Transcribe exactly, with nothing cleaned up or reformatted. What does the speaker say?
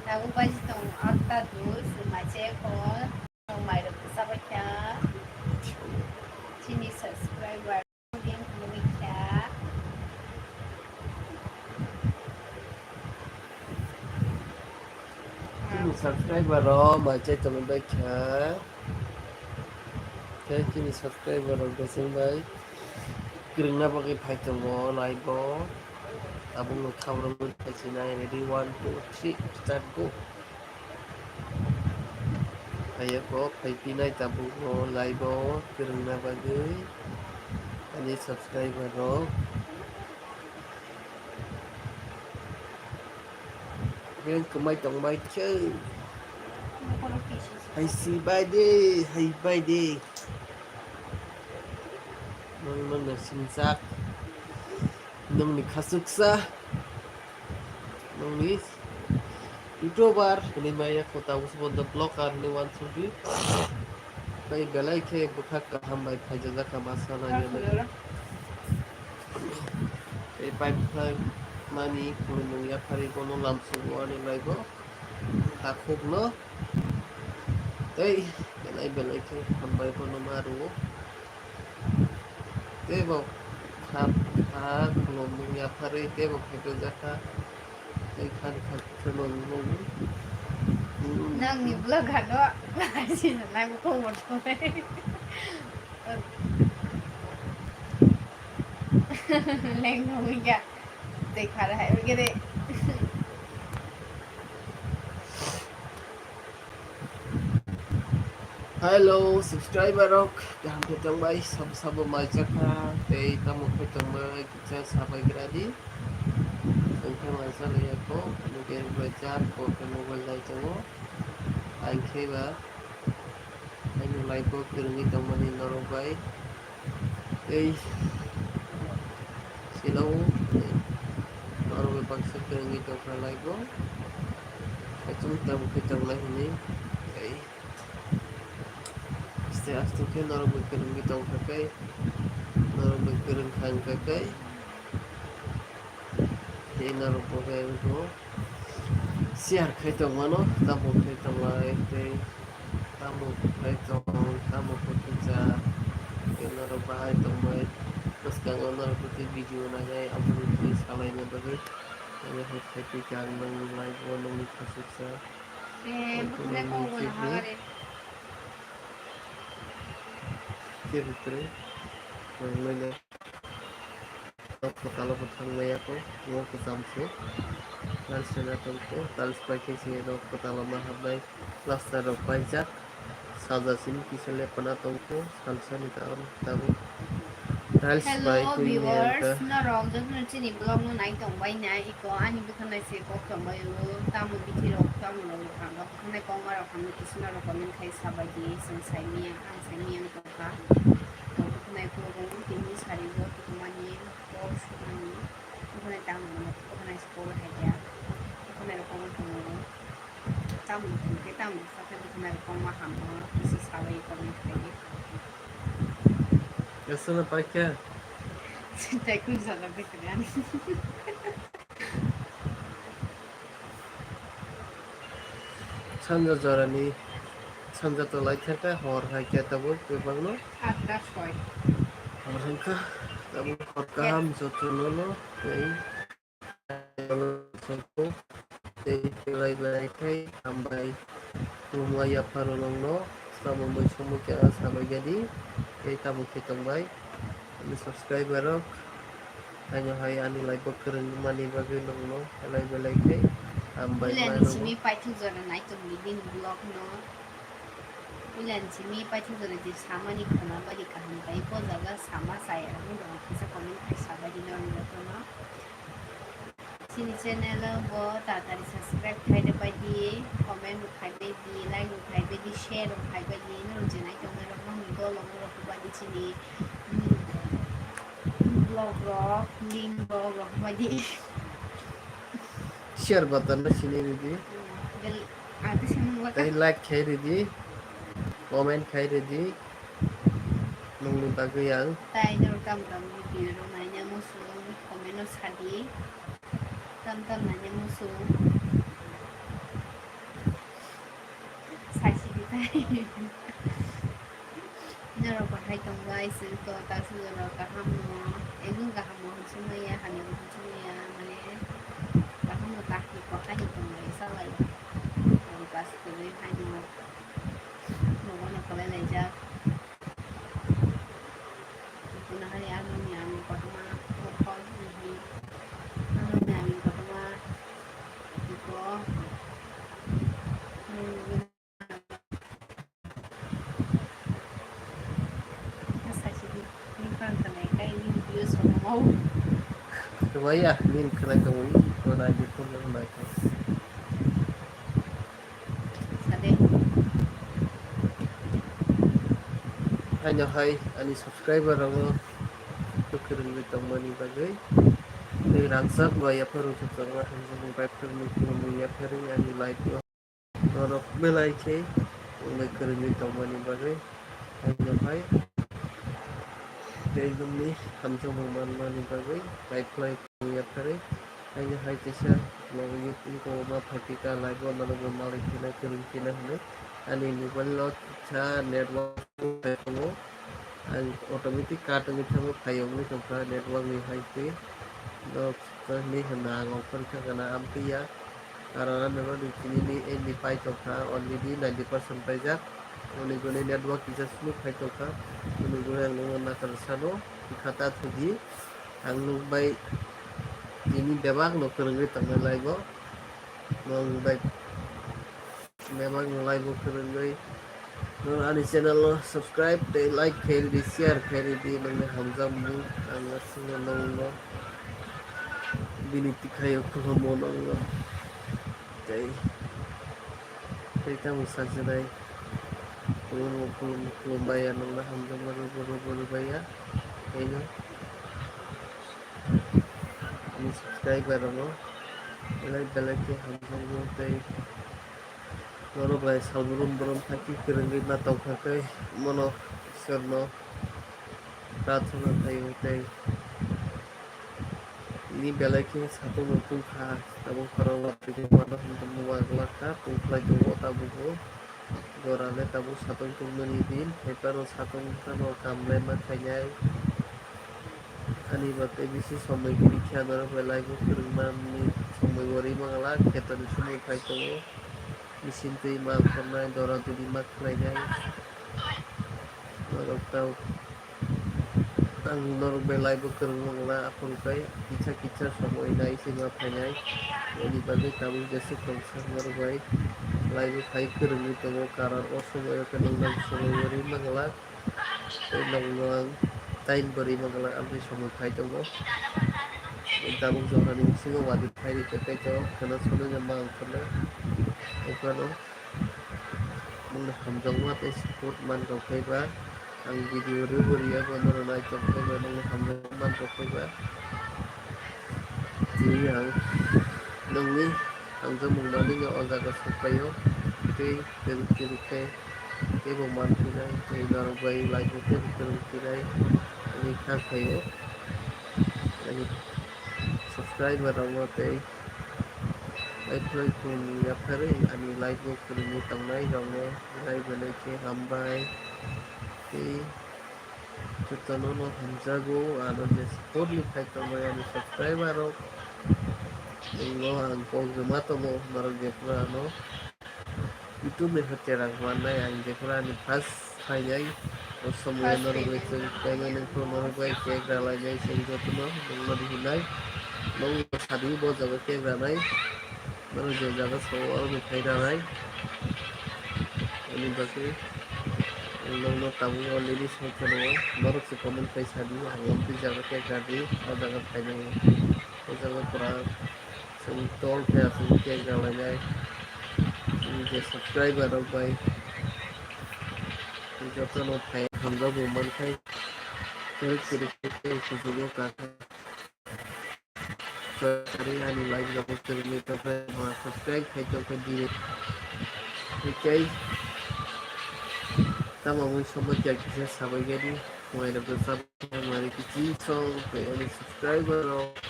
Tabuk baji tong atta dui, chwng mai se kho, tong mai rok bwsa bai kha. Chini subscriber din khulumui kha. Chini subscriber rok mai se tong bai kha. Khe chini subscriber rok bwswng bai kwrwngna bagwi phai tongo live o. Tabukno khabrwngwi phai sinai, ready, one, two, three, start, go. Phaiya kok, phai pinai tabukno live o kwrwngna bagwi ani subscriber rok. Beng kwmai tongbai khe. Hai si bai de, hai bai de. Nang nang na sinjak. Nang ni khasuksa. Nang ni YouTuber. Ni maya kota usbo the blogger ni one two three. Bai belai khe bwkha kaham bai phaijajak kha ma sana ni. Tei pipe khlai mani khulumung yapharwi bono lamsugo ani laibo takhukno. Tei belai belai khe hambai bono ma rwo. Tei bo kha kha khulumung yapharwi tei bo khaijak kha. Tei khan khan khulumung. Nang ni vlog ano. Nang ko mo. Leng nungya. Tei khara hai gede. Hello, subscriber rok, kaham khe tongbai, sabo sabo mai chakha, tei tamo khe tongbai, kisa sabai gradi. Tongkhe mai chalai yakho, ani gate bai char, kok khe mobile nai tongo. Ang khe ba, ani life o kwrwngwi tongmani norok bai. Tei sila o norok bai baksa kwrwngwi tongkha life o. Kaichung tamo khe tonglai hwnwi tei aste aste khe norok bai kwrwngwi tongkha khe, norok bai kwrwng kha wngkha khe. Tei norok bo khe wngkha o share khai tongmano, tamo khai tonglai tei tamo khai tong, tamo khai tongcha, tei norok bahai tongbai bwskango norok tei video nainai aboni twi salaina bagwi. Omo hai khai twi khe ang nangni live o nangni khasuksa. Eh, bukhwnai kok bo naha gari. Khe bukhwnai nangmani. Rok kwtal o bo thang maya kho, o kwcham se. Tiles rwna tong kho, tiles pai khe se rok kwtal o ma habnai, plaster rok paijak, saja simi kisa lepana tong kho, salsa ni ta-, tabuk. Tiles bai twi maya wngkha. Hello viewers, norok jotono chini vlog no nai tong bai nai, iko ani bwkha nai se kok tong bai o, tamo bithi rok, tamo rok thang kha, bwkha nai kok ma rok thang khe chwng norok comment khai sa bai di, chwng sai maya, ang sai maya wng tong kha. Tong bwkha nai kok o tini sari o. Mani, kok sumani, bukhwnai tamo, bukhwnai se kok hai ya, bukhwnai rok kok tamo, tamo, bukhwnai tamo, sakhe bukhwnai rok kok ma ham, kisi sabai kok ni khlai di. Asana paikha. Sintai kun sana bekri ani. Sanja jorani, sanja to lai thangkha, hor hai khe tabuk bebakno. Atta soi. Hor hai kha, tabuk hor kaham jotono no, tei, tei belai belai khai hambai, khulumui yapharo nongno, tamo mui somoi khe sabai gadi, tei tabuk khe tongbai, ani subscriber rok. Haino hai ani life o kwrwng mani bagwi nongno belai belai khe hambai. Puilani mano. Simi paithak jora naitok ni bini vlog no. Puilani simi paithak jora je samani khwna bari kaham bai ko jaga sama chaya rok no kisa comment khai sabai di norok jotono. Chini channel o bo tatari subscribe khai de bai di, comment bo khai bai di, like bo khai bai di, share bo khai bai di, norok je naitok nai rok no dol rok no rok bai di chini. Vlog rok, link rok, rok bai di. Share button no sini ridi. Bel, ah, to sini wata. Tei like khai ridi, comment khai ridi. Nungni bagwi ang. Tai norok tam tam video rok naina muchung, comment no sadi. Tam tam naina muchung. Norok bahai tong bai, chwng to ta chwng norok kaham no, ekdum kaham no hwnwi sumaya, hamya no hwnwi sumaya, mane kaham no kaham no kwthai tong bai, salai. Ang pas kwrwi hai no, nogo no kwlai laijak. Kuno hai ano ni ang kotorma, kokol, mhm. Ano ni ang kotorma, iko, hmm, Asa sidi, ni pang kanai kai, ni video sono mau. Kebaya, ni kanai tongwi, kona di pun nang nai kai. Sade. Haino hai, ani subscriber rokno kwrwngwi tongmani bagwi. Tei rangchak bai yapharwi swchangma hamjakmung bai phwrwngwi khulumwi yapharwi ani live o. Norok belai khe wngwi kwrwngwi tongmani bagwi haino hai tei nokni hamjakmung manmani bagwi kaiphwlai tongya pharwi haino hai kisa nokni wngkukma phaikha live o norokbo malai kheno kwrwng kheno hinwi ani mobile o kisa network tongo. Ang automatic cut wngwi thango, phai wngwi tongkha network ni hai twi. Nok ni hwnna ang offer kha gana amtwi ya. Karon ano ni tini ni eight ni pai tongkha, already ninety percent paijak. Uni guni network kisa slow phai tongkha. Uni guni ang nungno nakar sano, kha ta thugi. Ang nuk bai tini bebak no kwrwngwi tongnai live o. Nwng bai bebak no live o kwrwngwi. Nwng ani channel no subscribe tei like khe ridi, share khe ridi, nwngni hamjakmung ang aswkno nwngno biniti khaio, khulummo nwngno. Tei, tei tamo sajwnai. Khulummo, khulummo, khulumbaiya nwngno hamjakma rwbo, rwbo, rwbaiya. Tei no. Ani subscriber rokno belai belai khe hamjakgo tei norok bai sal brum brum khe kwrwngwi ma tongkha khe bono Ishwarno prarthana khlaio tei tini belai khe satung bo tungkha tabuk khoroknwi mano hwnwi mungwi glak kha tungkhlai tongo tabukbo. Jora le tabuk satung tungmani din, hai phano satung phano kam le ma khainai. Ani ba tei bisi somoi giri khe norok belai bo kwrwngmani somoi bo rwi mangala, kheto ni somoi phai tongo. Machine twi ma khornai, dora duri ma khlainai. Norok tau Ang norok bai live o kwrwngmung la, aphuru tei kisa kisa somoi nai se ma phainai. Ani bagwi tabuk jeswk tongsa norok bai live o phai kwrwngwi tongo, karon o somoi o khe nwng nang somoi o rwi mangala. Tei nwng nwng time bo rwi mangala, amtwi somoi phai tongo. Tabuk jorani bisingo wadi phai rikha tei to kheno sonwi no ma wngkha no. Ephano. Nwngno hamjakma tei support man rok khe ba ang video rwbo rwya bo norok naithok khe ba nwngno hamjakma man rok khe ba. Tini ang nwngni hamjakmung manwi no o jaga sok phaio tei kwrwk kwrwk khe teibo man phinai tei norok bai live o teibo kwrwng phinai ani kha phaio ani subscriber rok no tei Live rok khulumwi yapharwi ani live o kwrwngwi tongnai rokno belai belai khe hambai tei jotono no hamjago. Ano je support ni phai tongnai ani subscriber rok, nwngno ang kok rwma tongo norok jephuru ano YouTube ni hoite rang mannai ang jephuru ani first phainai, o somoyo norok bai chwng painani phuru norok bai cake ralainai chwng jotono nwngno rihinai. Nwng sadi bo jaga cake ranai, norok je jaga sao oro mithai ranai. Ani bagwi nwngno tabuk already sai kheno norok se comment khai sadi, ang amtwi jaga cake radi, o jaga phainai, o jaga pura. Chwng tol khe aswk cake ralainai. Chwng je subscriber rok bai jotono phai hamjakmung mankhai. Kwrwk kwrwk khe kuchugo kakha. Kwrwk kwrwk ani live rok kwrwngwi tongkhe ma subscribe khai tongkhe di. Hinkhe tamo mui somoi kisa sabai gadi. Mai rok mari kiching song tei ani subscriber rok.